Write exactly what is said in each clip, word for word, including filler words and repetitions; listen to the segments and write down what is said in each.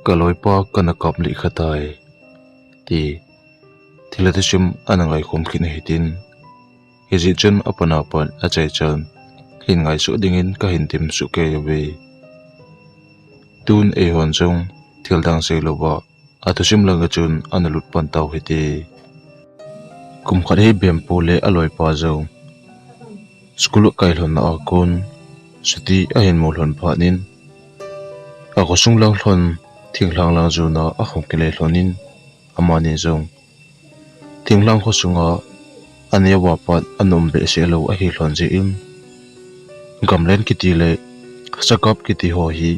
Ka loipa kana kap lih kha tai, ti thilha thusim ana ngaikhom kit ahi tin, hijeh chun apan apat achaichan hin ngaisuh dingin kahin temsuh kei uve. Tun eihon jong thildang seilouva athusim langa chun ana lut pan tau hite. Kum khat hi Bempu le aloipa jong school akai lhonna a kon chuti ahin mu lhon phat in, akhosung lang lhon thinglhang lang jona ahung kile lhon in, amani jong thinglhang khosunga aneo a pat ana um behseh lou ahi lhon jeh in, gamlen kiti le sakap kiti ho hi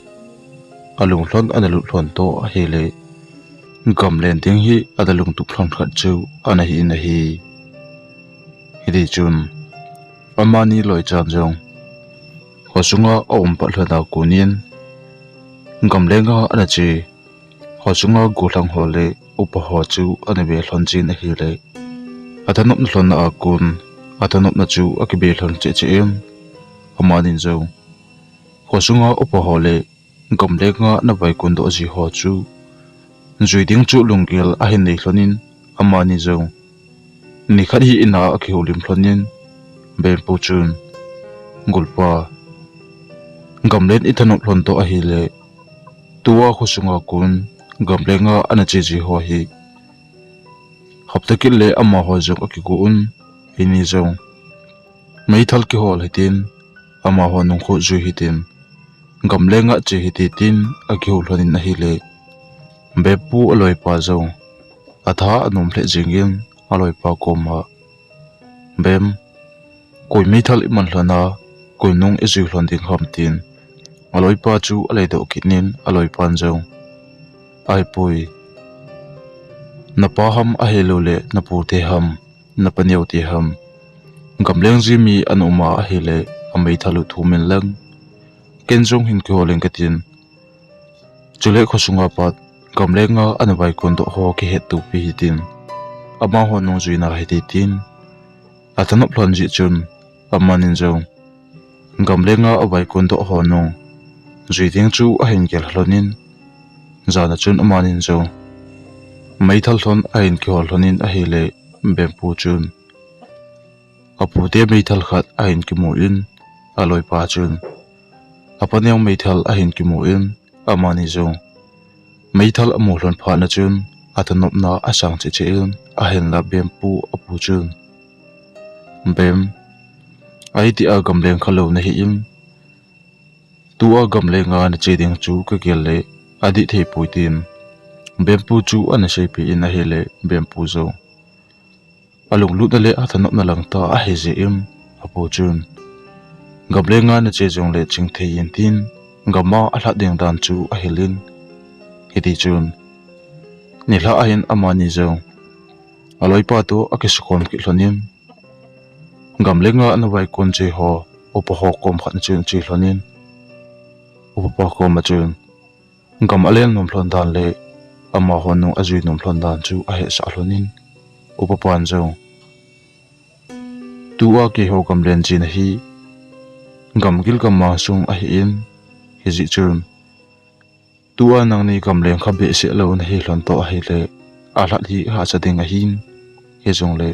alunglhon ana lut lhon toh ahile, gamlen ding hi ana lungtup lhon khat chu ana hi in ahi. Hiti chun amani loichan jong khosunga aum pat lhon a kon in, gamlenga ana che khosunga gollhang ho le upa ho chu ana ve lhon jin ahile, athanopna lhonna a kon athanopna chu akibe lhon cheh cheh in, amani jong khosunga upa ho le gamlenga ana vaikon doh ji ho chu jui ding chu lunggel ahin nei lhon in, amani jong nikhat hi in a akihoulim lhon in, Bempu chun, Golpa, gamlen ithanop lhon toh ahile, tua khosunga kon gamlenga ana che ji ho hi hapta kit le amaho jong akigo un, eini jong meithal kihol hitin, amaho nung khu jui hitin, gamlenga che hite tin akihou lhon in ahile, Bempu aloipa jong atha anom lheh jeng in aloipa koma, Bem, koi meithal iman lhon a, koi nung ijui lhon ding ham, tin aloipa chu alei doh kit in, aloipan jong, Ahipoi, napa ham ahilou le napu te ham, napa neo te ham, gamleng ji mi ana um a ahile, ameithal u thum in lang, ken jong hin kihol ing katin, chule khosunga pat gamlenga ana vaikon doh ho kihettopi hitin, amaho nung juina hite tin athanop lhon jeh chun, amanin jong gamlenga avaikon doh ho nung jui ding chu ahin gel lhon in, jana chun amanin jong meithal lhon ahin kihol lhon in ahile, Bempu chun apute meithal khat ahin kimu in, aloipa chun apa neo meithal ahin kimu in, amani jong meithal amu lhon phat na chun athanopna asang cheh cheh in, ahinla Bempu apu chun, Bem, aiti a gamleng khalou nahi in, tua gamlenga nache ding chu kagel le adih thei poi, tin Bempu chu ana seipeh in ahile, Bempu jong alunglutna le athanopna lang tah ahi jeh in, apu chun, gamlenga nache jongle chingthei in, tin gama alhat ding dan chu ahil in, hiti chun nilhah ahin amani jong aloipa toh akisukhom kit lhon in, gamlenga ana vaikon che ho upa ho kom khat na chun ache lhon in, upapa koma chun gam alen nom lhon dan le amaho nung ajui nom lhon dan chu ahetsah lhon in, upapan jong, tua keiho gamlen jina hi gamgil gammang sung ahi in, hijeh chun tua nangni gamleng kha behseh lou nahi lhon toh ahile, alhat hi hahsa ding ahin, hijongle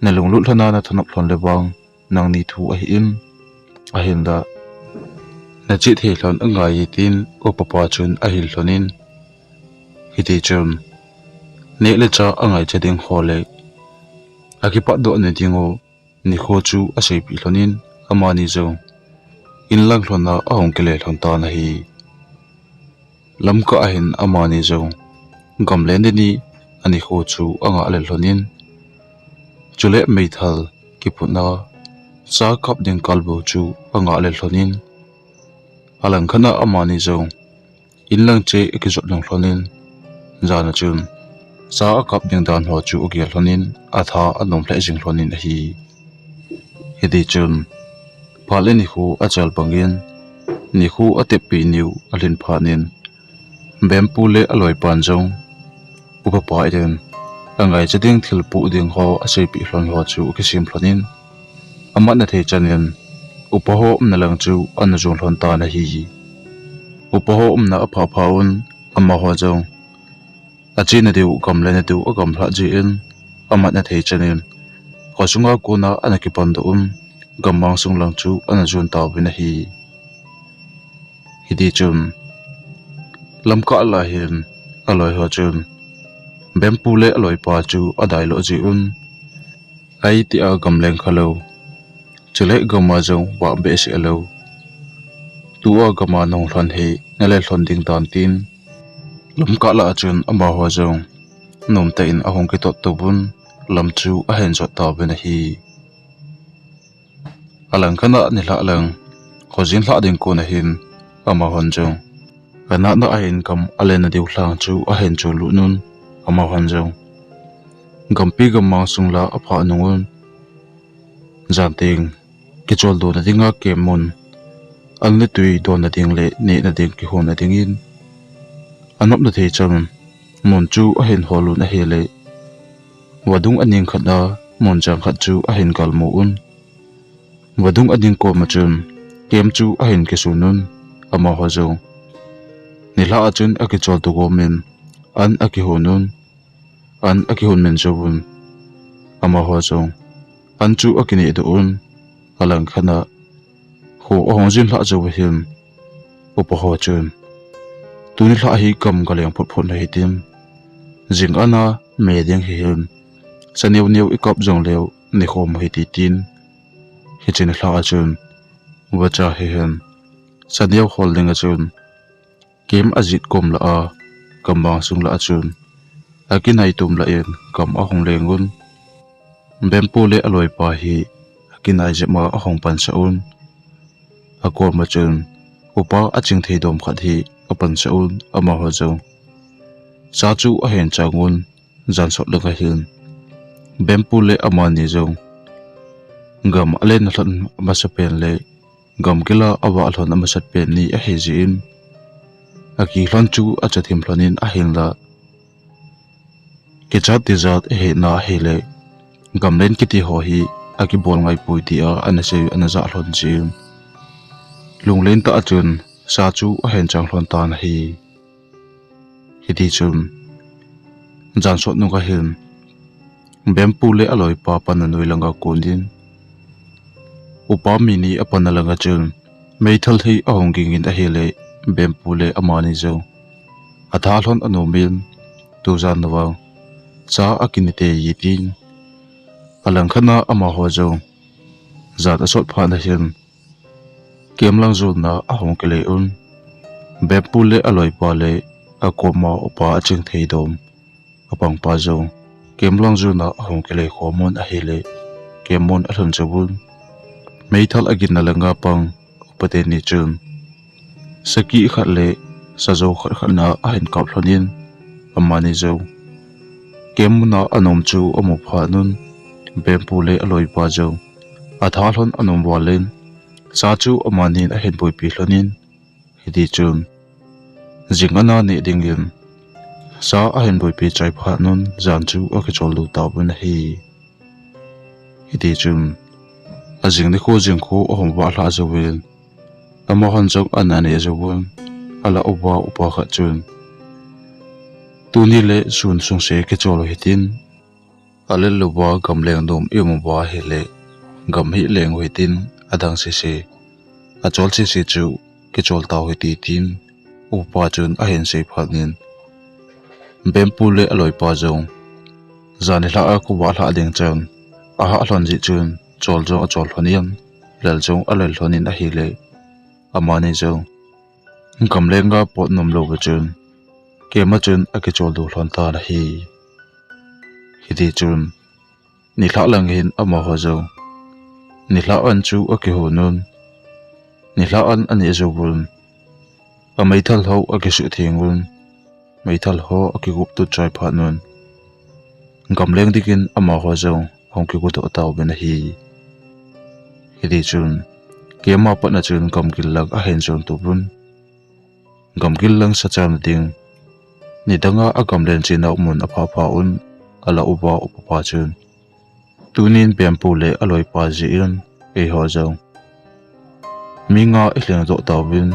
nalunglut lhon a nathanop lhon le vang nangni thu ahi in, ahinla nachih thei lhon angai e, tin upapa chun ahil lhon in, hiti chun neh le chah angaicha ding ho le akipatdoh na ding u nikho chu aseipeh lhon in, amani jong inlang lhon a ahung kile lhon tan ahi. Lamkah ahin amani jong gamlen ding ni anikho chu angah lel lhon in, chule meithal kiphutna cha kap ding kalbou chu angah lel lhon in, alangkhat a amani jong inlang che akijot lhon in, jana chun cha akap ding dan ho chu agel lhon in, atha anom lheh jing lhon in ahi. Hiti chun phat le nikho achal bang in, nikho ateppi niu alhin phat in, Bempu le aloipan jong upapa in angaicha ding thil poh ding ho aseipeh lhon ho chu akisem lhon in, amatna thei chan in upa ho umna lang chu ana jon lhon tan ahi. Upa ho umna aphah pha un, amaho jong achena diu, gamlena diu agamlha jin, amat athei chanin, khosunga kona ana kipandoh un, gammang sung lang chu ana jon tauvin ahi. Hiti chun, lamkah lah hin, aloi ho chun, Bempu le aloipa chu adailou jin, ahi tia gamleng khalou, chule gama jong vah behseh lou. Tua gama nahung lhon hi, nale lhon ding dan tin, lamkah lah a chun amaho jong nomtah in ahung kitot tovun, lam chu ahin jot tauvin ahi. Alangkhat a nilhah lang, khojin lhah ding kon ahin, amahon jong, anatna ahin gam alena diu lhang chu ahin cholut un, amahon jong, gampi gammang sung la aphah nung un, jan teng, kicholdo na dinga camp mun, an le tui donna ding le nehna ding kihonna dingin, anopna thei chan, mun chu ahin hol un ahile, vadung aning khat a, mun chang khat chu ahin galmu un. Vadung aning koma chun, camp chu ahin kisun un, amaho jong, nilhah a chun akicholdo gomin, an akihon un, an akihon men jouvun, amaho jong, an chu akinehdoh un, alangkhat a, kho ahung jin lhah jou ahin, upa ho chun, tuni lhah hi gam galeng phot phot nahitin, jing ana me ding hihin, sa neo neo ikap jongleu, nekhom u hite tin, hiche nilhah a chun, vacha hihen, sa neo hol ding a chun, camp ajet kom lah a, gammang sung lah a chun, akinai tum lah in gam ahung leng un. Bempu le aloipa hi akinai jep a ahung pansah un. Akoma chun, upa aching thei dom khat hi apansah un, amaho jong, sa chu ahin chang un, jan sot lang ahin, Bempu le amani jong, gam alena lhon amasapen le gamgil a avah lhon amasapen ni ahi jin, akilhon chu achathim lhonin ahinla, kichat tijat ahina ahile, gamlen kiti ho hi akibol ngaipoi tia ana sei ana jah lhon jin, lunglen tah a chun sa chu ahin chang lhon tan ahi. Hiti chun, jan sot nung ahin, Bempu le aloipa panna noi langa konin, upa mi ni apanna langa chun, meithal hi ahung gingin ahile, Bempu le amani jong, atha lhon anomin, tujan na vang, sa akine tei tin, alangkhat a amaho jong, jan asot phat nahin, camp lang jonna ahung kile un. Bempu le aloipa le akoma upa aching thei dom apangpa jong, camp lang jonna ahung kile khom un ahile, camp mun alhun jouvun. Meithal aginna langa pang upa teni chun, sakhi khat le sajo khat khat na ahin kap lhonin, amani jong, camp muna anom chu amu phat un, Bempu le aloipa jong, atha lhon anom valin, sa chu amanin ahin boipi lhonin, hiti chun, jing ana neh dingin, sa ahin boipi chai phat un, jan chu akicholdo tauvin ahi. Hiti chun, ajing nikho jingkho ahung vah lhah jouvin, amahon jong an aneh jouvun, ala uva upa khat chun, tuni le sun sungse kichol u hitin, alel louva gamleng nom ium uva ahile, gam hi leng u hitin, adang sese, achol sese chu kichol tau hite tin, upa chun ahin sei phatnin, Bempu le aloipa jong, jan nilhah a khovah lhah ding chun, ahah lhon jeh chun, chol jong achol lhonin, lel jong alel lhonin ahile, amani jong, gamlenga pot nom louva chun, camp a chun akicholdo lhon tan ahi. Hiti chun, nilhah lang hin amaho jong, nilhah an chu akihon un, nilhah an aneh jouvun, ameithal ho akisuhtheng un, meithal ho akigup tut chai phat un, gamleng dingin amaho jong ahung kigodoh tauvin ahi. Hiti chun, camp a patna chun gamgil lang ahin jon tuvun, gamgil lang sa chamna ding, nidanga agamlen chenau mun aphah pha un, ala uva upa pa chun, tunin Bempu le aloipa jeh in, eiho jong, mi nga ilhingdoh tauvin,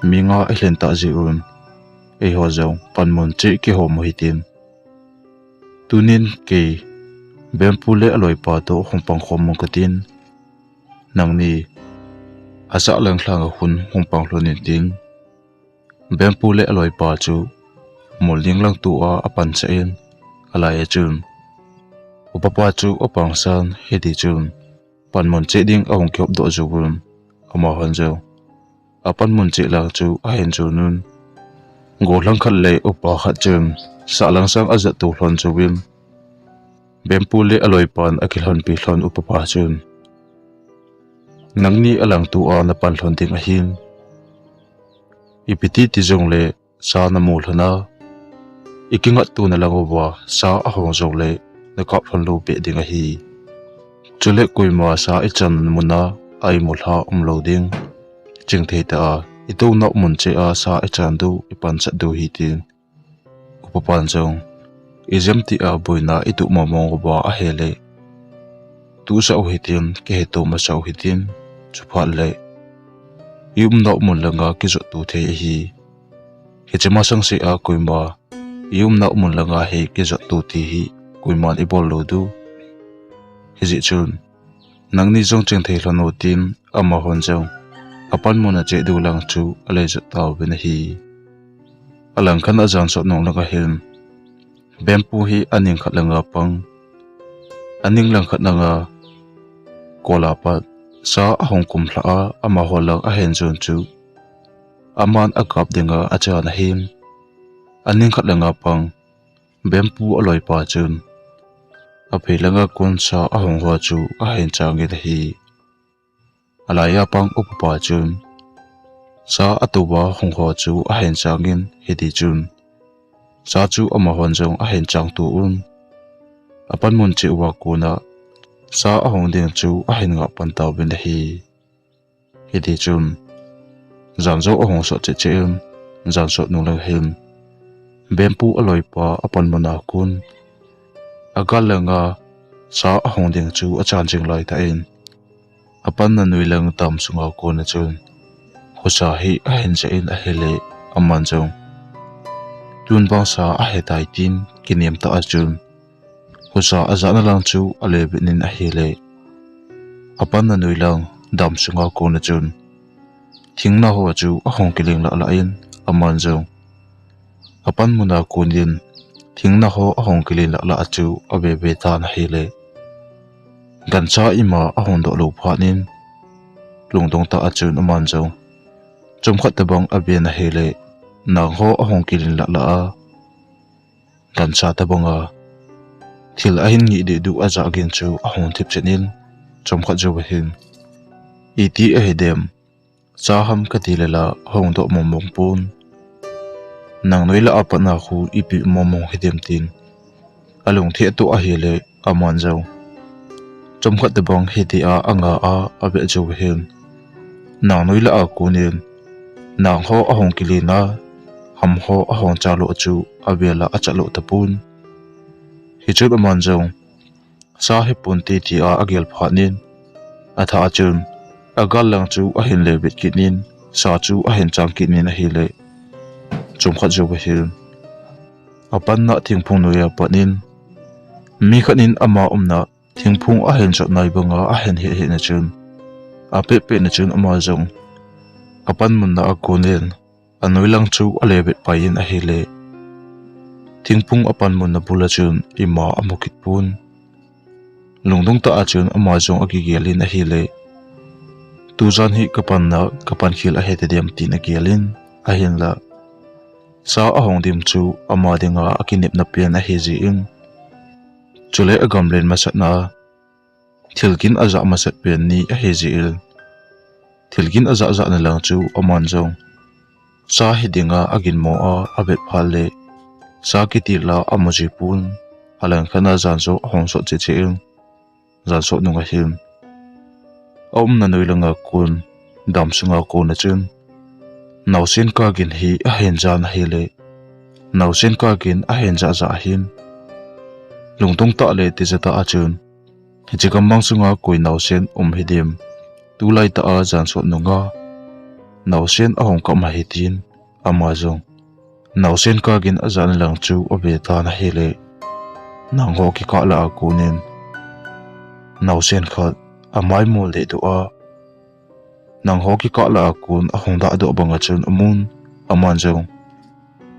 mi nga i lhen ta ji un, eiho jong panmun cheh kihom u hitin. Tunin kei Bempu le aloipa toh hung pang khom mong katin, nangni asah lang lhang a khun hung pang lhon in tin. Bempu le aloipa chu mol ding lang tua apan sah in, alai a chun upapa chu apang san hiti chun panmun cheh ding ahung kihop doh jou un, amahon jong apanmun cheh lang chu ahin jon un. Gollhang khat le upa khat chun sah lang sang ajot to lhon jouvin, Bempu le aloipan akilhonpi lhon upapa chun, nangni alang tua napan lhon ding ahin, ipi ti ti jongle sa namu lhon a, i kingat tuna lang uva sa ahung jongle nakap lhon lou beh ding ahi. Chule koima sa ichan mun a a imu lha umlou ding. Chingthei tah a i touna mun cheh a sa ichan diu, ipan sah diu hitin. Upapan jong, ijemtia boina ituh mong mong uva ahile, tusah u hitin, kiheto masah u hitin, chuphat le i umna mun langa kijot to thei ahi. Hiche masang seh a koima i umna mun langa hi kijot to ti hi koiman ibol lou diu. Hijeh chun nangni jong chingthei lhon u tin, amahon jong apanmun a cheh diu lang chu alei jot tauvin ahi. Alang khat a jansot nung langa hin Bempu hi aning khat langa pang, aning lang khat langa kol a pat sa ahung kum lha a, amaho lang ahin jon chu aman akap dinga achan ahin, aning khat langa pang Bempu aloipa chun aphei langa kon sa ahung ho chu ahin chang in ahi. Alai a pang upapa chun sa ato uva hung ho chu ahin chang in, hiti chun sa chu amahon jong ahin chang to un. Apanmun cheh uva kona sa ahung ding chu ahin ngah pan tauvin ahi. Hiti chun jan jo ahung sot cheh cheh in, jansot nung lang hin Bempu aloipa apanmun a kon agal langa sa ahung ding chu achan jing lai tah in, apanna noi lang dam sunga kona chun husa hi ahin jah in ahile, aman jong tun bang sa ahe tai tin kinem tah a chun husa ajahna lang chu ale bit in ahile, apanna noi lang dam sunga kona chun thingna ho chu ahung kiling lah lah in, aman jong apanmun a kon in thingna ho ahung kiling lah lah a chu ave ve tan ahile, gancha ima ahung doh lou phat in, lungdong tah a chun aman jong chomkhat tobang aven ahile, nang ho ahung kiling lah lah a, gancha tobanga thil ahin ngih deh duh ajah gin chu ahung thip chet in, chomkhat jouva hin, iti ahi dem, sa ham kati le la hung doh mong mong pon, nang noi lah a patna khu ipi mong mong hidem tin alungthim toh ahile, aman jong chomkhat tobang hitia anga a avet jouva hin, nang noi lah a kon in nang ho ahung kiling a, ham ho ahung chah lou chu avel a achat lou tapon. Hichun aman jong sa hipon te tia agel phat in, athah a chun agal lang chu ahin le vet kit in, sa chu ahin chang kit in ahile, chomkhat jouva hin apanna thingphung noi a pat in mi khat in ama umna thingphung ahin chot nai banga ahin het het na chun, apet pet na chun ama jong apanmun na a kon in anoi lang chu ale vet pai in ahile, thingphung apanmun na bul a chun ima amu kit pon. Lungdong tah a chun ama jong akigel in ahile, tujan hi kapanna, kapan khel ahi tadem tin agel in, ahinla sa ahung dim chu ama dinga akinepna pen ahi jeh in, chule agamlen masat na, thil kin ajah masat pen ni ahi jeh in, thil kin ajah jah na lang chu aman jong sa hi dinga aginmo a avet phat le, sa kiti la amu ji pon. Alang khat a jan jo ahung sot cheh cheh in, jan sot nung ahin, aumna noi langa kon, dam sunga kon a chun naosen kagin hi ahin jan ahile, naosen kagin ahin jah jah ahin, lungdong tah le tija tah a chun, hiche gam mang sunga koi naosen um hidem, tulai tah a jan sot nunga naosen ahung kap ahi tin, ama jong naosen kagin ajah na lang chu ave tan ahile, nangho kikah lah a konin naosen khat amai mol deh doh a, nangho kikah lah a kon ahung dahdoh banga chun amun, aman jong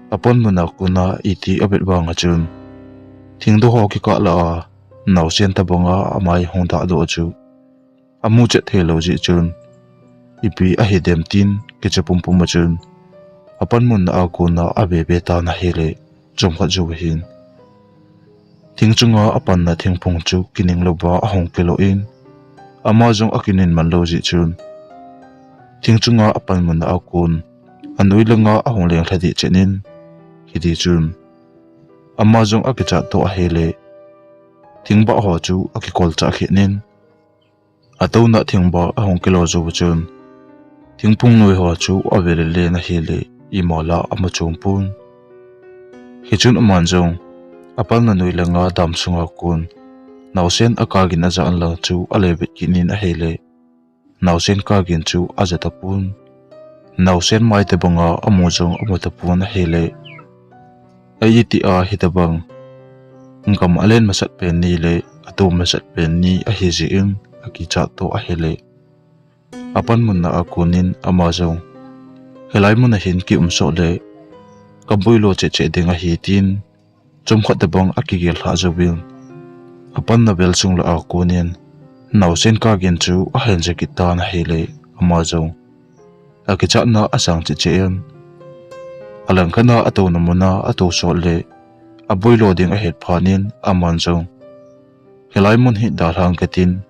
apan mun a kona iti avet vanga chun, thingdoh ho kikah lah a naosen tabanga amai hung dahdoh chu amu chet thei lou jeh chun, ipi ahi dem tin kicha pumpum a chun, apan mun a kona ave ve tan ahile, chomkhat jou hin thing chunga apanna thingphung chu kining louva ahung kilou in, ama jong akinin man lou jeh chun, thing chunga apan mun a kon anoi langa ahung leng lha deh chet in, hiti chun ama jong akichat toh ahile, thingbah ho chu akikol chah khen in, atouna thingbah ahung kilo jou chun, thingphung noi ho chu ave lele na ahile, ima lah amu chom pon. Hichun aman jong apanna noi langa dam sunga kon naosen akagin ajah na lang chu ale vet kit in ahile, naosen kagin chu aja tapon. Naosen mai tabanga amu jong amu tapon ahile, a iti a hitabang gam alen masat pen ni le atom masat pen ni ahi jeh in akichat toh ahile, apan mun a konin ama jong, hilai mun a hin kium soh le kaboilo cheh cheh ding ahi tin, chomkhat tabang akigel lhah jouvin, apanna vel sung lah a konin naosen kagin chu ahin ja kit tan ahile, ama jong akichatna asang cheh cheh in, alangkhat a atouna mun a atou sot le aboilo ding ahet phat in, aman jong, hilai mun hi dalhang katin,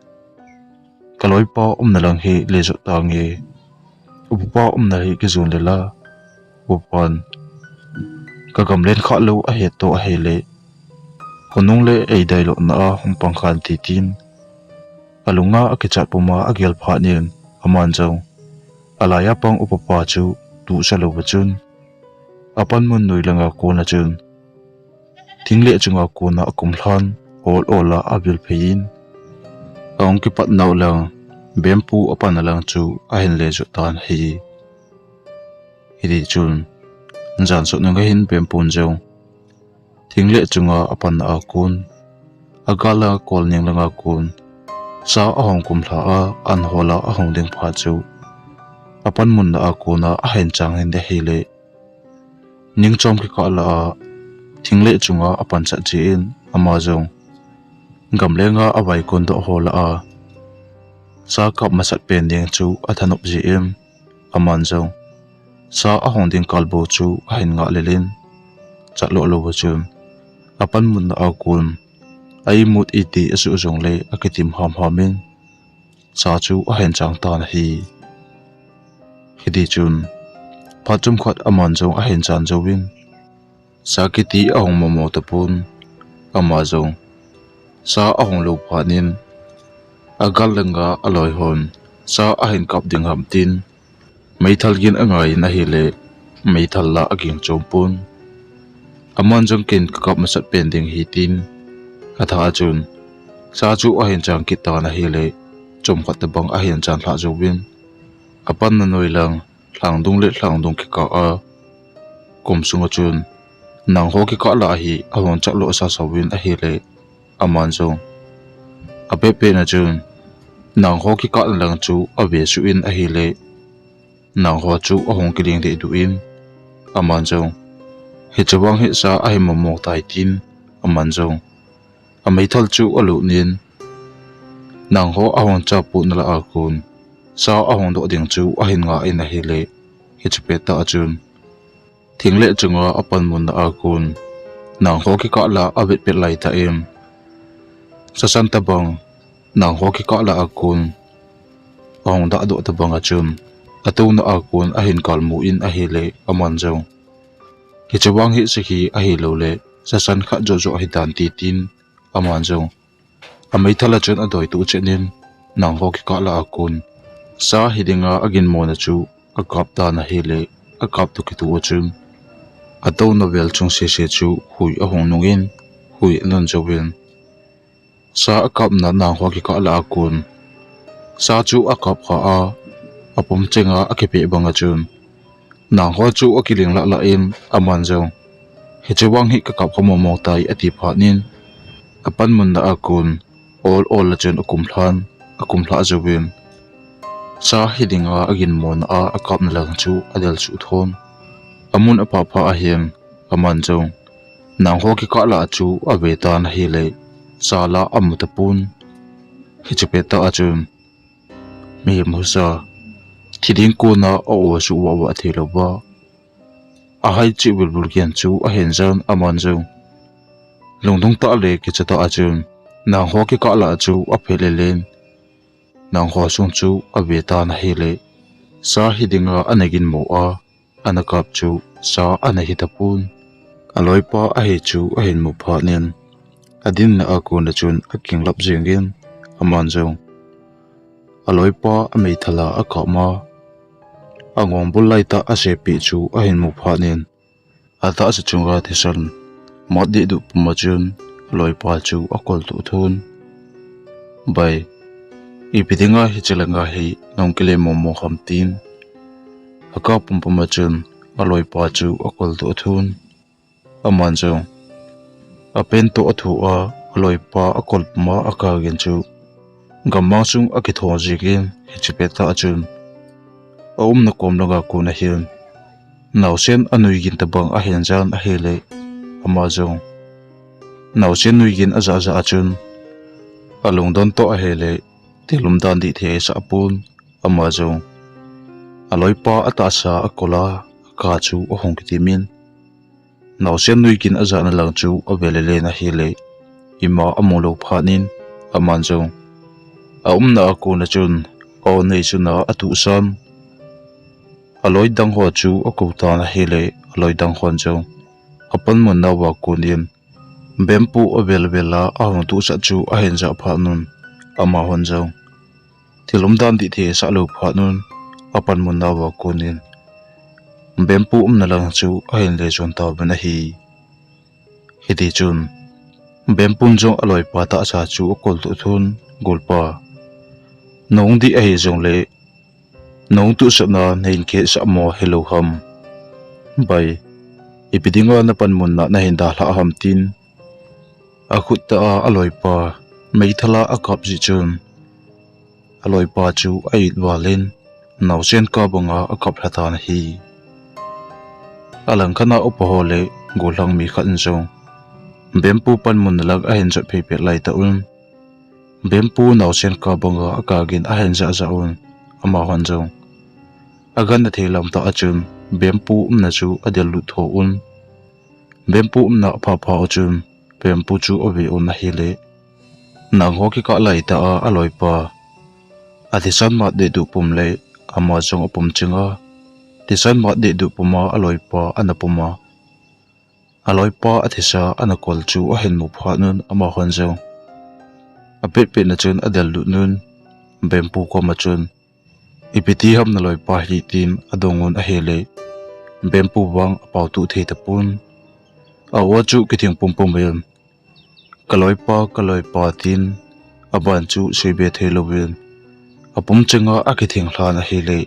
kaloipa umna lang hi le joh tange, upapa umna hi kijon le la, upan kagam len khah lou ahet toh ahile, khonung le eidailouna a hung pang khan ti tin, alunga akichat puma agel phat in, aman jong alaiya pang upapa chu tuhsa louva chun, apan mun noi langa kona chun thingleh chunga kona akum lhan, ol ol a avil phei in, ahung kipat nau lang, bempu apanna lang chu ahin le joh tan ahi. Hiti chun, jan sot nunga hin bempun jong thingleh chunga apanna a kon, agal a kol ning langa kon, sa ahung kum lha a, an hol a ahung ding phat chu, apan mun a kona ahin chang in ahile, ning chom kikah lah a thingleh chunga apan sat jeh in, ama jong gam lenga avai kon doh ho lah a, sa kap masat pen ding chu athanop jeh in, aman jong sa ahung ding kal bou chu ahin ngah lel in, chat loh louva chun apan mun a kon a imut iti asuh jongle akitim ham ham in, sa chu ahin chang tan ahi. Hiti chun, phat chomkhat aman jong ahin jan jouvin, sa kiti ahung momo tapon, ama jong sa ahung lou phat in, agal langa aloi hon sa ahin kap ding ham tin, meithal gin angai in ahile, meithal la aging chom pon. Aman jong ken kakap masat pen ding ahi tin, atha a chun sa chu ahin chang kit tan ahile, chomkhat tabang ahin jan lhah jouvin, apanna noi lang, lhangdung le lhangdung kikah a kum sunga chun, nangho kikah lah a hi ahung chah lo sasa uvin ahile, aman jong apeh peh na chun, nangho kikah na lang chu ave suh in ahile, nangho chu ahung kiling deh duh in, aman jong, hiche vang hi sa ahin momo tai tin, aman jong ameithal chu alut in, nangho ahung chah put na lah a kon sa ahung doh ding chu ahin ngah in ahile, hiche pet tah a chun, thingleh chunga apan mun na a kon nangho kikah lah a avet pet lai tah in, sasan tabang nangho kikah lah a kon ahung dahdoh tabang a chun, atouna a kon ahin kalmu in ahile, aman jong, hiche vang hi sakhi ahilouleh sasan khat joh joh ahitan ti tin, aman jong ameithal a chun adoi tuh chet in, nangho kikah lah a kon sa hi dinga aginmo na chu akap tan ahile, akap toh kitoh a chun, atouna vel chung sese chu hui ahung nung in, hui anun jouvin, sa akapna nangho kikah lah a kon sa chu akap kha a, apum chenga akipeh banga chun, nangho chu akiling lah lah in, aman jong, hiche vang hi kakap kha mong mong tai ati phat in, apanmun na a kon, ol ol a chun akum lhan, akum lhah jouvin, sa hi dinga aginmo na a akapna lang chu adel suh thon. Amun aphah phah ahin, aman jong, nangho kikah lah chu ave tan ahile, sa la amu tapon. Hiche pet tah a chun, mihem husa, thi ding kona a-o suh vah vah thei louva, ahai cheh bulbul kian chu ahin jan, aman jong, lungdong tah le kicha tah a chun, nangho kikah lah chu aphelel in, nangho sung chu ave tan ahile, sa hi dinga ana ginmo a, ana kap chu sa ana hi tapon. Aloipa ahi chu ahin mu phat in, adinna a kona chun akinglap jengin, aman jong, aloipa ameithal a akap ma, angong bul lai tah asepi chu ahin mu phat in, atahsa chunga thisan mat dehduh puma chun aloipa chu akol toh thon. Bai, ipi dinga hiche langa hi nahung kile mong mong ham tin, akap pumpuma chun aloipa chu akol toh thon. Aman jong, apen toh athu a, aloipa akol puma akagin chu, gammang sung akithong jengin, hiche pet tah a chun, aumna kom langa kona hin, naosen anui gin tabang ahin jan ahile, ama jong, naosen nui gin ajah jah a chun, alungdon toh ahile, thil umdan dih thei ahisah pon, ama jong, aloipa atahsa akol a, aka chu ahung kitimin, naosen nui gin ajahna lang chu avelel in ahile, ima amu lou phat in, aman jong, aumna a kona chun, o nei chuna atuhsan, aloi dang ho chu akou tan ahile, aloi dang hon jong, apanmun nauva kon in, bempu avel vel a ahung tuhsah chu ahin jah phat un, amahon jong, thil umdan dih thei asah lou phat un, apanmun nauva kon in, bempu umna lang chu ahin le jon tauvin ahi. Hitichun, bempun jong aloipa tahsa chu akol toh thon, golpa, nahung dih ahi jongle, nahung tuhsahna nahin kihetsah mo hilou ham. Bai, ipi dinga napanmun na nahin dalhah ham tin, akhut tah a aloipa meithal a akap jeh chun, aloipa chu a-it val in, naosen kap banga akap lha tan ahi. Alangkhat a upa ho le gollhang mi khat in jong, bempu panmun na lang ahin jot phei pet lai tah un, bempu naosen kap banga akagin ahin jah jah un, amahon jong, agangna thei lam tah a chun, bempu umna chu adel lut tho un, bempu umna aphah phah u chun, bempu chu ave un ahile, nangho kikah lai tah a aloipa, athisan mat dehduh pum le, ama jong apum chenga, thisan mat dehduh puma aloipa ana pum a, aloipa athisa ana kol chu ahin mu phat un, amahon jong, apet pet na chun adel lut un, bempu koma chun, ipi ti ham naloipa hi tin adong un ahile, bempu vang apao tuh thei tapon. A-o chu kithing pumpum in, kaloipa, kaloipa tin, aban chu seibe thei louvin, apum chenga akithing lhan ahile,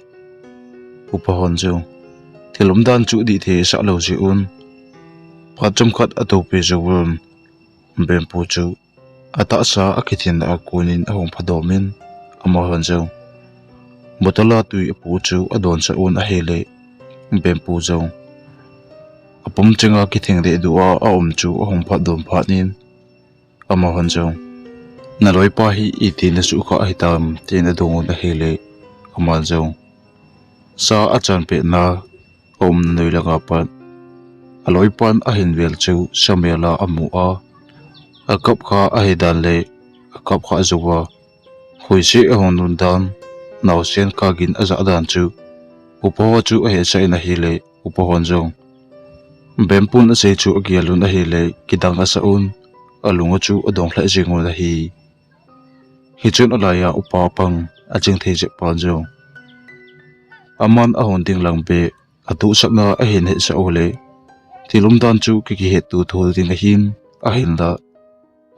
upa hon jong, thil umdan chu dih thei asah lou jeh un, phat chomkhat atoupeh jouvun, bempu chu atahsa akithinna a kon in ahung phadom in, amahon jong, bottle a tui apoh chu adonsah un ahile, bempu jong, apum chenga kithing dehduh a aum chu ahung phadom phat in, amahon jong, naloipa hi iti nasuhkhah ahitam tin adong un ahile, aman jong, sa achan petna aumna noi langa pat, aloipan ahin vel chu sa mel a amu a, akap kha ahidan le, akap khah jouva, hoiseh ahung nun dan, naosen kagin ajah dan chu, upa ho chu ahetsah in ahile, upa hon jong, bempun asei chu agel un ahile, kidang asah un, alung u chu adong lheh jeng un ahi. Hichun alai a upa pang aching thei jep pan jong, aman ahung ding lang beh, atuhsahna ahin hetsah u le, thil umdan chu ki, kihetto thou ding ahin, ahinla,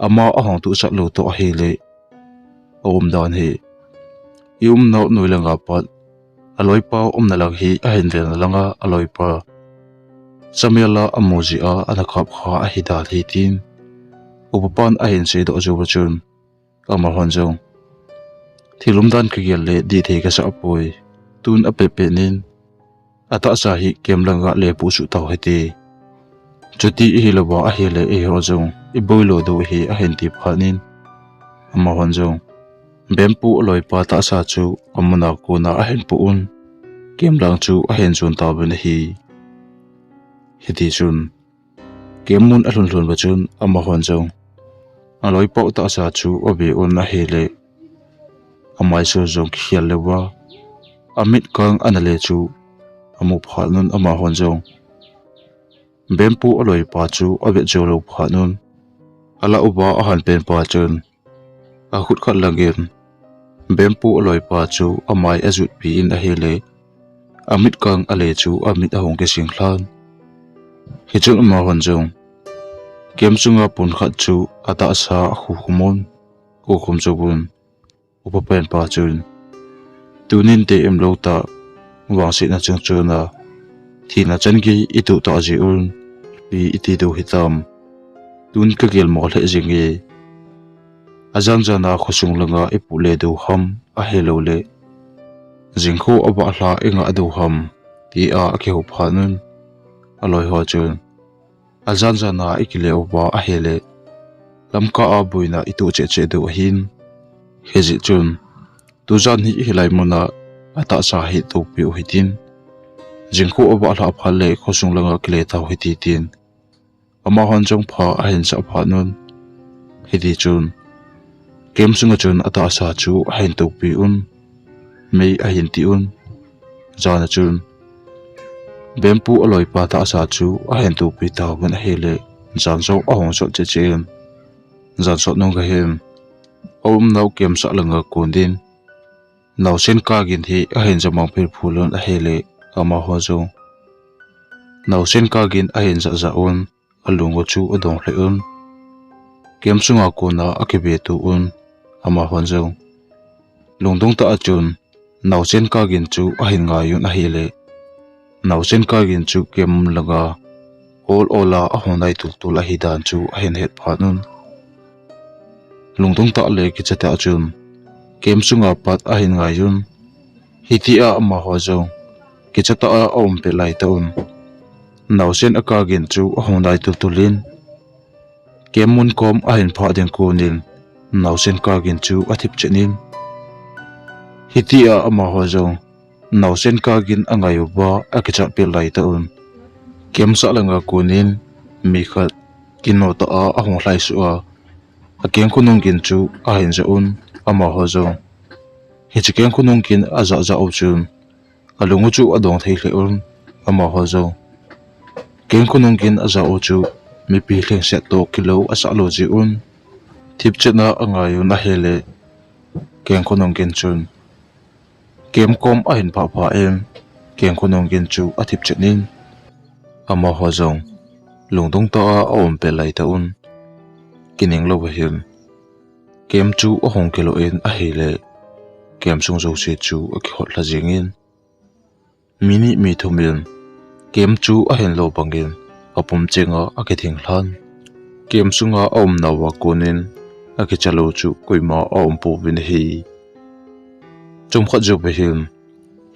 ama ahung tuhsah lou toh ahile, aumdan hi, i umnau noi langa pat, aloipa umna lang hi ahin vel na langa aloipa Samuel a amu jeh a ana kap kha ahi dan hi tin, upapan ahin seidoh jou chun, amahon jong, thil umdan kagel le dihthei kasah poi, tun apet pet in, atahsa hi camp langa lepu suh tau hite. Chuti ihilouva ahile eiho jong iboi lo diu ahi ahin ti phat in, amahon jong, Bempu aloipa tahsa chu amuna kona ahin pu un, camp lang chu ahin jon tauvin ahi. Hiti chun, camp mun alhun lhun uva chun amahon jong, aloipa u tahsa chu ave un ahile, amaisu jong kikhel leuva, amit kang ana le chu amu phat un amahon jong, Bempu aloipa chu avet jou lou phat un, alah uva ahan pen pa chun, akhut khat langin, Bempu aloipa chu amai ajutpi in ahile, amit kang ale chu amit ahung kising lhan. Hichun amahon jong, camp sunga pon khat chu atahsa akhukhum un, khukhum jou un, upapen pa chun, tunin te em lou ta, vangsetna chungchon a, thina chan gei itoh tah jeh un, ipi iti diu hitam. Tun kagel mo lheh jenge. Ajan jan a khosung langa ipu le diu ham, ahilouleh, jingkho avah lha inga diu ham, tia akihou phat un, aloi ho chun, ajan jan a ikile uva ahile, Lamka a boina itoh cheh cheh diu ahin. Hijeh chun, tujan hi hilai muna atahsa hi tohpi u hitin, jingkho avah lha phat le khosung langa kile tau hite tin, amahon jong pha ahin sah phat un. Hiti chun, camp sunga chun atahsa chu ahin tohpi un, mei ahin ti un. Jan a chun, Bempu aloipa tahsa chu ahin tohpi tauvin ahile, jan jong ahung sot cheh cheh in, jan sot nung kahin, aumnau camp sah langa kon in, naosen kagin hi ahin jamang phel phul un ahile, amaho jong, naosen kagin ahin jah jah un, alung u chu adong lheh un, camp sunga kona akive to un, amahon jong, lungdong tah a chun, naosen kagin chu ahin ngai un ahile, naosen kagin chu camp langa ol ol a ahung nai tul tul ahi dan chu ahin het phat un, lungdong tah le kicha tah chun, camp sunga pat ahin ngai un. Hitia amaho jong, kicha tah a aum pet lai tah un, naosen akagin chu ahung nai tul tul in, camp mun kom ahin phah ding kon in, naosen kagin chu athip chet in. Hitia amaho jong, naosen kagin angai uva akichat pet lai tah un, camp sah langa kon in, mi khat kino tah a ahung lhai suh a, akeng khonung gin chu ahin jah un, amaho jong, hiche keng khonung gin ajah jah u chun, alung u chu adong thei lheh un, amaho jong, keng khonung gin ajah u chu, mipi lhengset toh kilou asah lou jeh un, thip chet a angai un ahile, keng khonung gin chun, camp kom ahin phah phah in, keng khonung gin chu athip chet in, amaho jong, lungdong tah a aum pet lai tah un, kining louva hin, camp chu ahung kilo in ahile, camp sung jouse chu akihot lha jeng in, mi ni mi thum in, camp chu ahin lo bangin, apum chenga akithing lhan. Camp sunga aumnauva kon in, akicha lou chu koima aum pouvin ahi. Chomkhat jouva hin,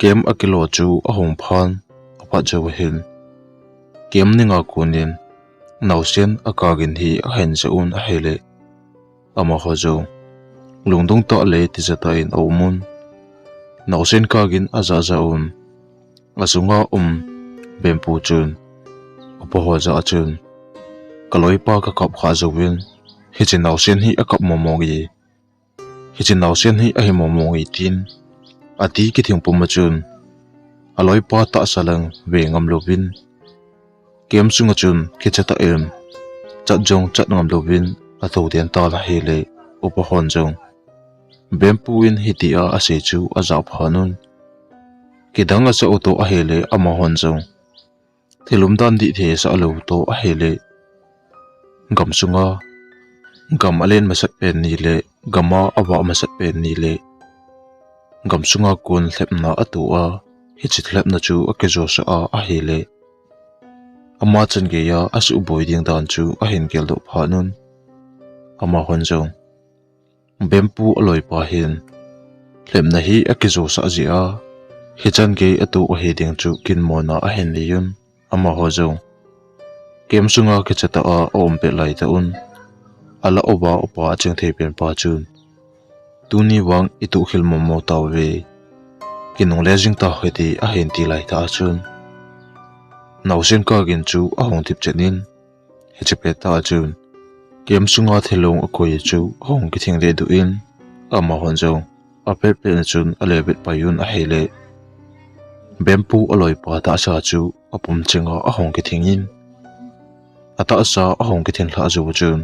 camp akilo chu ahung phan, aphat jouva hin, camp ninga kon in, naosen akagin hi ahin jah un ahile, amaho jong, lungdong tah le tija tah in aum un, naosen kagin ajah jah un, asunga um Bempu chun, upa ho jah a chun, kaloipa kakap kha jouvin, hiche naosen hi akap momo nge, hiche naosen hi ahi momo nge tin, ati kithing puma chun, aloipa tahsa lang ve ngam louvin, camp sunga chun kicha tah in, chat jong chat ngam louvin, atou den tan ahile, upa hon jong, Bempu in hitia asei chu ajah phat un, kidang asah u toh ahile, amahon jong, thil umdan dihthei asah lou toh ahile, gam sunga, gam alen masat pen ni le, gam a avah masat pen ni le, gam sunga kon lhepna ato a, hiche lhepna chu akijosah a ahile, ama chan geiya asuhboi ding dan chu ahin geldoh phat un, amahon jong Bempu aloipa hin lhepna hi akijosah jeh a, hichan gei atoh ahi ding chu kinmona ahin nei un, amaho jong camp sunga kichatah a aum pet laitah un, alah uva upa aching thei penpa chun, tuni vang itoh khel momo tauve, kinungle jing tau hite, ahin ti laitah a chun, naosen kagin chu ahung thip chet in, hiche pettah a chun camp sunga thilong akoi chu ahung kithing dehduh in, amahon jong apet pet na chun ale vet pai un ahile, Bempu aloipa tahsa chu apum chenga ahung kithing in, atahsa ahung kithing lhah jou chun,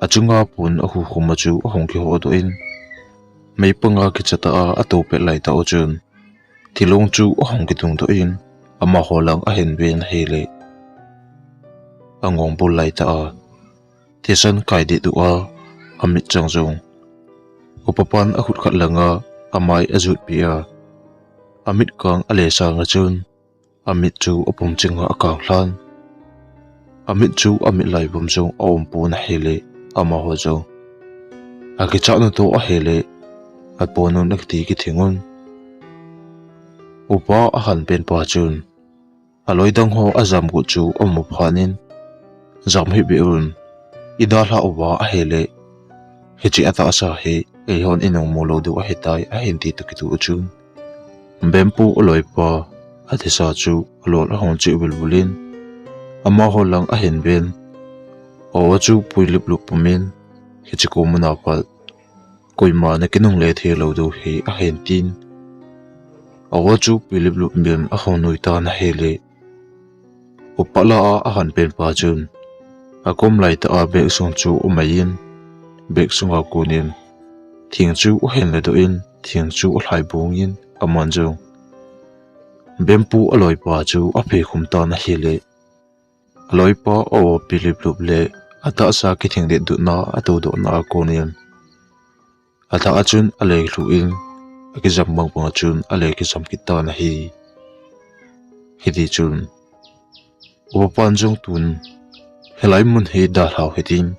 achunga pon ahukhum a chu ahung kihodoh in, meipanga kichatah a ato pet laitah u chun, thilong chu ahung kidungdoh in, amaho lang ahin ven ahile, angong bul laitah a thisan kai dehduh a, amit chang jong upapan akhut khat langa amai ajutpi a, amit kang ale sanga chun, amit chu apum chenga akang lhan. Amit chu amit laivom jong aumpon ahile, amaho jong akichatna toh ahile, aponun akiti kithing un, upa ahan penpa chun aloi dang ho ajam got chu amu phat in, jam hih beh un, idalhah uva ahile, hiche atahsa hi eihon inung mu lou diu ahitai, ahin ti toh kitoh chun, Bempu aloipa athisa chu alol ahung cheh vilvil in, amaho lang ahin ven, aw chu pui luplup pum in, hiche ko muna pat koima nakinungle thei lou diu ahi, ahin tin, aw chu pui luplup min ahung nui tan ahile, upa lah a ahan penpa chun akom laitah a bag sung chu amai in, bag sunga konin thing chu ahin ledoh in, thing chu alhaibong in, aman jong Bempu aloipa chu apheikhum tan ahile, aloipa aw pui luplup le atahsa kithing dehduhna atoudohna a konin, atah a chun ale lhu in, akijam bangbang a chun ale kijam kit tan ahi. Hiti chun upapan jong tun, hilai mun hi dalhau hitin,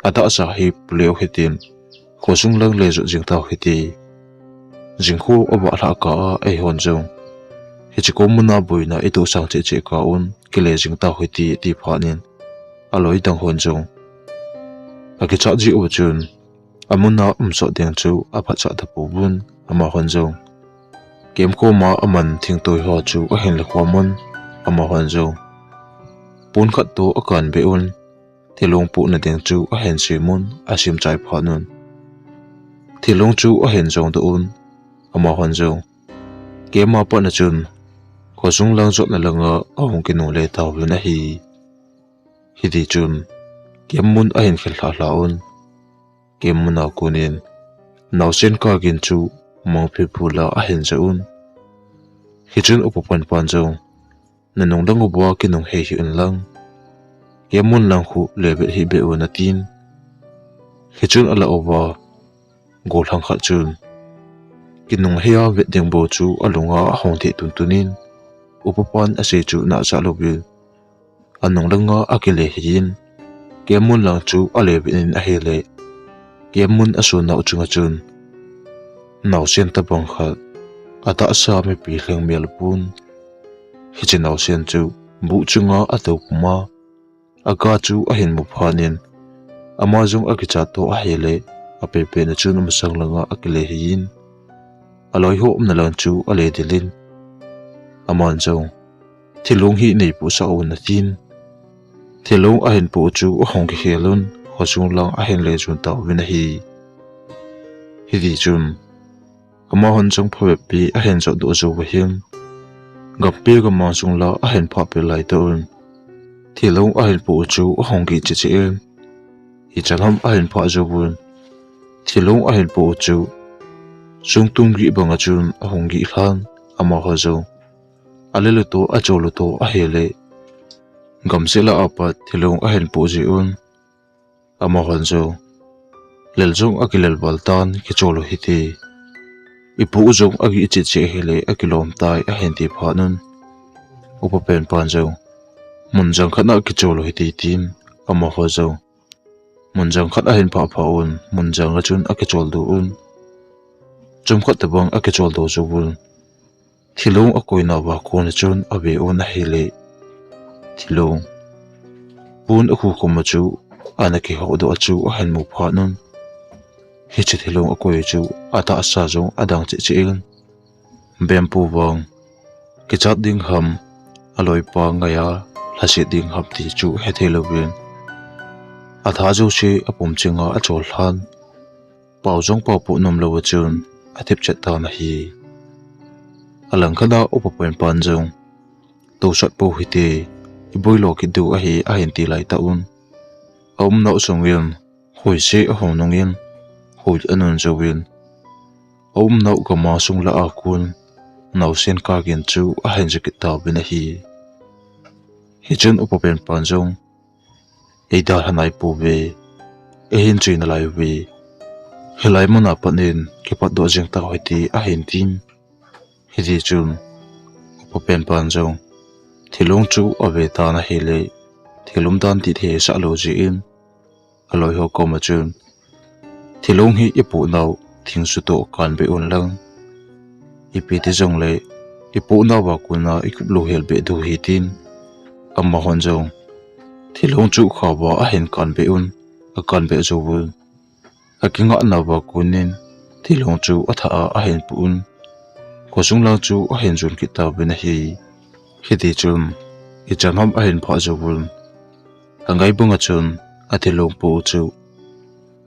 atahsa hi puleu hitin, khosung lang le jot jing tau hite, jingkho avah lhah kah a eihon jong hiche ko muna boina itoh sang cheh cheh kah un kile jing tau hite, ati phat in, aloi dang hon jong akichat jeh uva chun, amuna umsot ding chu aphatchah tapouvin, amahon jong camp koma aman thingtoi ho chu ahin lekhom un, amahon jong pon khat toh akan beh un, thilong pohna ding chu ahin sem un, asem chai phat un, thilong chu ahin jongdoh un, amahon jong camp a patna chun khosung lang jotna langa ahung kinungle tauvin ahi. Hiti chun camp mun ahin khel lhah lhah un, camp muna konin naosen kagin chu mangphi phula ahin jah un, hichun upapan pan jong, nanung lang uva kinung hei hih un lang, camp mun lang khu le vet hih beh un, atin, hichun alah uva gollhang khat chun kinung heia vet ding bou chu alunga ahung thei tuntun in, upapan asei chu anasah louvin, anung langa akile hih in, camp mun lang chu ale vet in ahile, camp mun asonnau chunga chun naosen tobang khat, atahsa mipi lhengmel pon, hiche naosen chu buh chunga atou pum a, aga chu ahin mu phat in, ama jong akichat toh ahile, apehpeh na chun amasang langa akile hih in, aloi ho umna lang chu ale del in, aman jong, thilong hi neipohsah un, atin, thilong ahin poh chu ahung kikhel un, khosung lang ahin le jon tauvin ahi. Hiti chun amahon jong phabep pi ahin jotdoh jou uva hin, gampi gammang sung la ahin phah pet laitah un, thilong ahin poh chu ahung gih cheh cheh in, ichan ham ahin phah jouvun, thilong ahin poh chu sungtum gih banga chun ahung gih lhan, amaho jong alel u toh achol u toh ahile, gamseh lah a pat thilong ahin poh jeh un, amahon jong lel jong akilel val tan, kichol u hite, ipu jong agih cheh cheh ahile akilom tai ahin ti phat un, upa penpan jong, mun jang khat a kichol u hite tin, amaho jong mun jang khat ahin phah phah un, mun jang a chun akichol doh un. Chomkhat tobang akichol doh jouvun, thilong akoina uva kon a chun ave un ahile, thilong pon akhukhum a chu ana kihoh doh a chu ahin mu phat un, hiche thilong akoi chu atahsa jong adang cheh cheh in, bempu vang kichat ding ham, aloipa ngai a lhaset ding ham ti chu hethei louvin, atha jouse apum chenga achol lhan, pao jong pao poh nom louva chun athip chet tan ahi. Alang khat a upa penpan jong, tousat pou hite, iboi lo kit diu ahi ahin ti laitah un, aumnau sungin hoise ahung nungin, hoi anun jouvin, aumnau gam a sung lah a kon naosen kagin chu ahin ja kit tauvin ahi. Hichun upa penpan jong, eidalha naipouve, eihin chuina lai uve, hilai mun a pat in kipatdoh jeng tau hite ahin tin. Hitichun upa penpan jong, thilong chu ave tan ahile, thil umdan tithei asah lou jeh in, aloiho koma chun, thilong hi ipoh nau thingsu toh kanbeh unlang, ipi ti jongle ipoh nauva kona ikup lou hel beh diu ahi tin, amahon jong thilong chu khauva ahin kanbeh un, akanbeh jouvun, akingah nauva konin thilong chu athah a ahin poh un, khosung lang chu ahin jon kit tauvin ahi. Hitichun ichan ham ahin phah jouvun, angai banga chun athilong poh u chu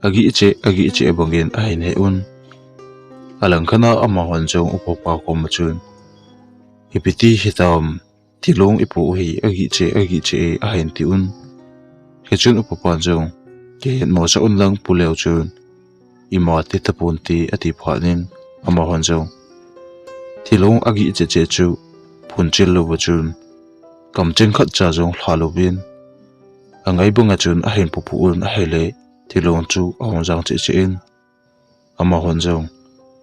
agih cheh agih cheh bangin ahin he un. Alang khat a amahon jong upapa koma chun, ipi ti hitam, thilong ipoh u hi agih cheh agih cheh e ahin ti un. Hichun upapan jong, kihetmosah unlang pu leu chun, ima ti tapon te ati phat in, amahon jong, thilong agih cheh cheh chu phunchil louva chun, kamcheng khatcha jong lha louvin, angai banga chun ahin pupu un ahile, thilong chu ahung jang cheh cheh in, amahon jong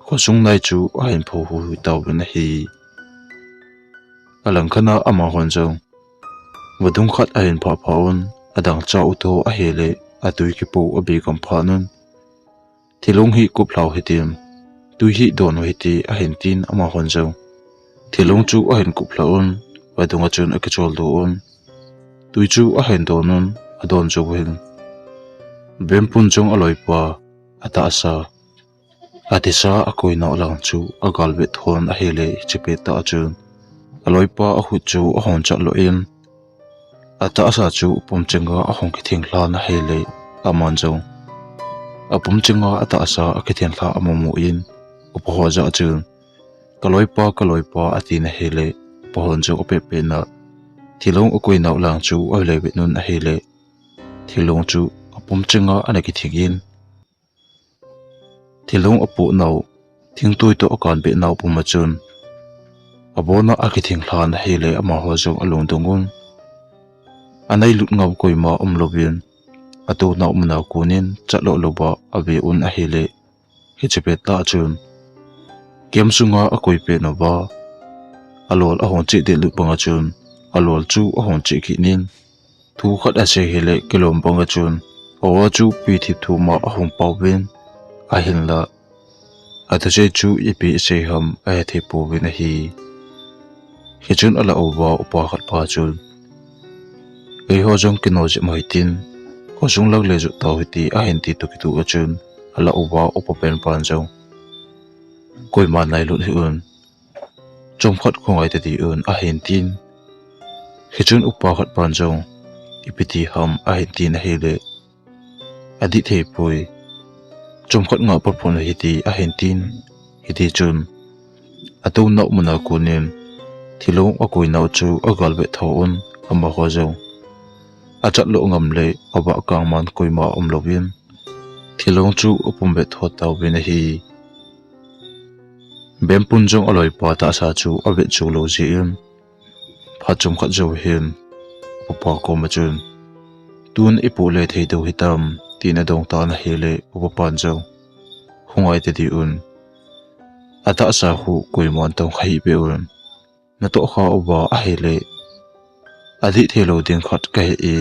khosung nai chu ahin pho huihui tauvin ahi. Alang khat a amahon jong vadung khat ahin phah phah un, adang cha u toh ahile, atui kipo abigam phat un, thilong hi kup lhau hitin, tui hi don u hite ahin tin, amahon jong thilong chu ahin kup lha un, vadung a chun akichol doh un, tui chu ahin don un, adon jou hin, bempun jong aloipa atahsa, atisa akoinau lang chu agalvet thon ahile, hiche pettah chun aloipa akhut chu ahung chat loh in, atahsa chu pum chenga ahung kithing lhan ahile, aman jong apum chenga atahsa akithing lha amu mu in, upaho jah chun, kaloipa, kaloipa, atin ahile, upahon jong apeh peh na, thilong akoinau lang chu ahile vet un ahile, thilong chu apum chenga ana kithing in, thilong apoh nau thingtui toh akanbeh nau puma chun, abona akithing lhan ahile, amaho jong alungdong un, anailut ngam koima umlouvin, atounau muna konin chatloh louva ave un ahile, hiche pettah chun, kem sunga akoi pet nauva, alol ahung cheh dehlut banga chun, alol chu ahung cheh kit in, thu khat asei hile kilom banga chun, awa chu pi thip thum a ahung pauvin, ahinla, athusei chu ipi asei ham ahethei pouvin ahi. Hichun alah uva upa khat pa chun, eiho jong kino jep u hitin, khosung lang le joh tau hite ahin ti toh kitoh a chun, alah uva upa penpan jong, koima nailut hih un, chomkhat khongai tadih un ahin tin. Hichun upa khat pan jong, ipi ti ham ahin tin ahile, adih thei poi, chomkhat ngah phot phot u hite ahin tin. Hitichun, atounau muna konin, thilong akoinau chu agalvet tho un, amaho jong achatloh ngam le avah kang man koima umlouvin, thilong chu apum vet tho tauvin ahi. Bempun jong aloipa tahsa chu avet jou lou jeh in, phat chomkhat jou hin, upapa koma chun, tun ipoh le thei diu hitam, tin adong tan ahile, upapan jong, khongai tadih un, atahsa khu koiman tong kha hih peh un. Natoh kha uva ahile, adih thei lou ding khat kahe e,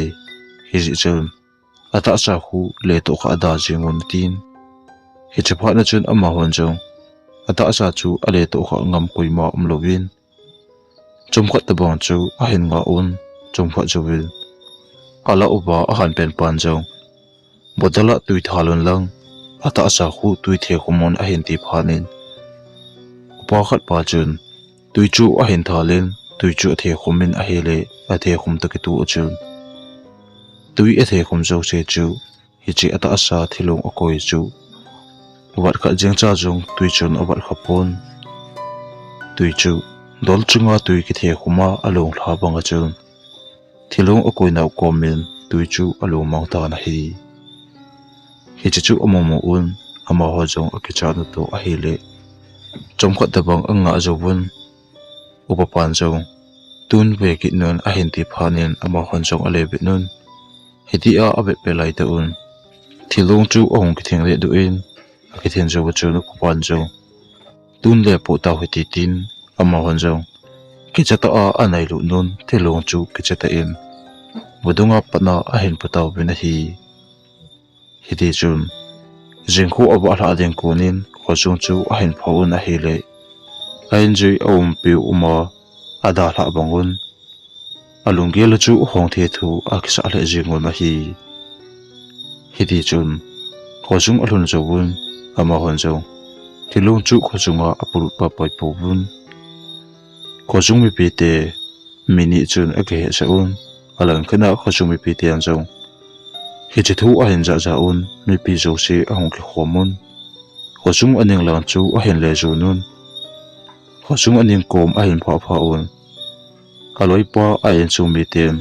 hijeh chun atahsa khu letoh kha ada jeng un, atin. Hiche phat na chun amahon jong atahsa chu aletoh kha ngam koima umlouvin, chomkhat tobang chu ahin ngah un, chomkhat jouvin alah uva ahanpen pan jong bottle a tui thal un lang, atahsa khu tui thekhum un ahin ti phat in, upa khat pa chun tui chu ahin thal in, tui chu athekhum in ahile, athekhum toh kitoh chun tui athekhum jouse chu, hiche atahsa thilong akoi chu vat khat jeng cha jong tui chun avat kha pon. Tui chu dol chunga tui kithekhum a along lha bang a chun, thilong akoi nau kom in tui chu along mang tan ahi. Hiche chu amu mu un, amaho jong akichat u toh ahile, chomkhat tobang angah jouvun, upa pan jong tun ve kit un ahin ti phat in, amahon jong ale vet un. Hitia avet peh lai tah un, thilong chu ahung kithing leh doh in, akithing jouva chun upa pan jong, tun le poh tau hite, tin, amahon jong kicha tah a anailut un, thilong chu kicha tah in vadung a pat a ahin pu tauvin ahi. Hitichun, jingkah avah lhah ding kon in khosung chu ahin pho un ahile, a injui aumpiu uma adalhah bang un, alunggel u chu hong thei thu akisah lheh jeng un ahi. Hitichun, khosung alhun jouvun, amahon jong thilong chu khosunga apulut papai pouvun. Khosung mipite mi ni chun akihetsah un, alangkhat a khosung mipiten jong hiche thu ahin jah jah un, mipi jouse ahung kikhom un. Khosung aning lang chu ahin le jon un, khosung aning kom ahin phah phah un. Aloipa a insung miten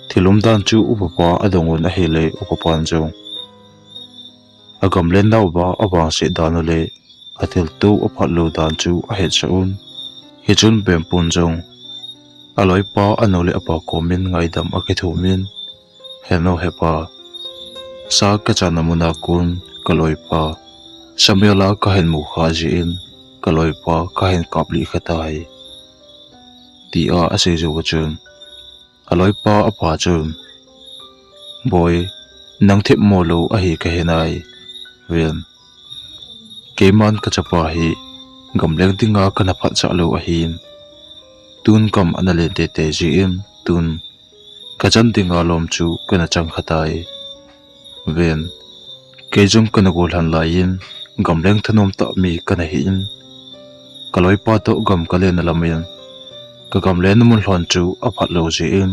thil umdan chu upa pa adong un ahile, upa pan jong agamlen nauva avangset dan u le athilto aphat lou dan chu ahetsah un. Hichun Bempun jong aloipa anu le apa komin ngaidam akithum in, Henu hepa, sa kachanna muna kon kaloipa sa mel a kahin mu kha jeh in kaloipa kahin kaplih kha tai, tia asei jouva chun, aloipa apa chun, Boi, nang themmo lou ahi kahi nai. Ven, keiman kachapa hi gamleng dinga kana phatchah lou ahin, tun gam ana len teitei jeh in tun kachan dinga lom chu kana chang kha tai. Ven, kei jong kana gollhan lai in, gamleng thanom tah mi kana hi in, kaloipa toh gam kalen na lam in, kagamlen na mun lhon chu aphat lou jeh in,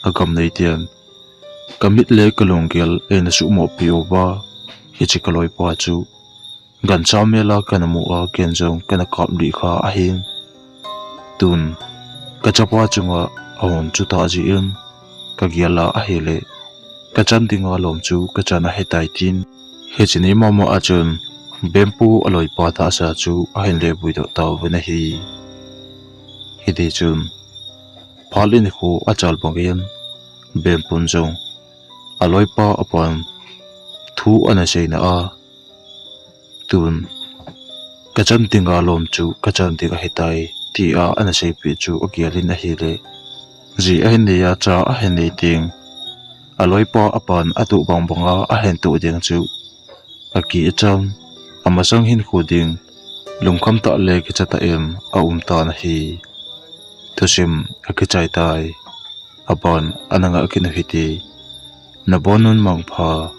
agam neiten kamit le kalunggel eina suhmoh peh uva, hiche kaloipa chu gancha mel a kana mu a, ken jong kana kaplih kha ahin, tun kachapa chunga ahung chu tah jeh in kagel a ahile, kachan dinga lom chu kachan ahitai, tin. Hiche ni mama a chun Bempu aloipa tahsa chu ahin le vuidoh tauvin ahi. Hitichun, phat le nikho achal bangin, Bempun jong aloipa apan thu ana seina a, tun kachan dinga lom chu kachan ding ahitai, tia ana seipeh chu agel in ahile, ji ahin nei a, cha ahin nei teng, aloipa apan atoh bang banga ahin toh ding chu aki achan, amasang hinkho ding lungkham tah le kicha tah in aum tan ahi. Thusim akichai tai. Aban ana ngah kit u hite. Nabonun mangpha.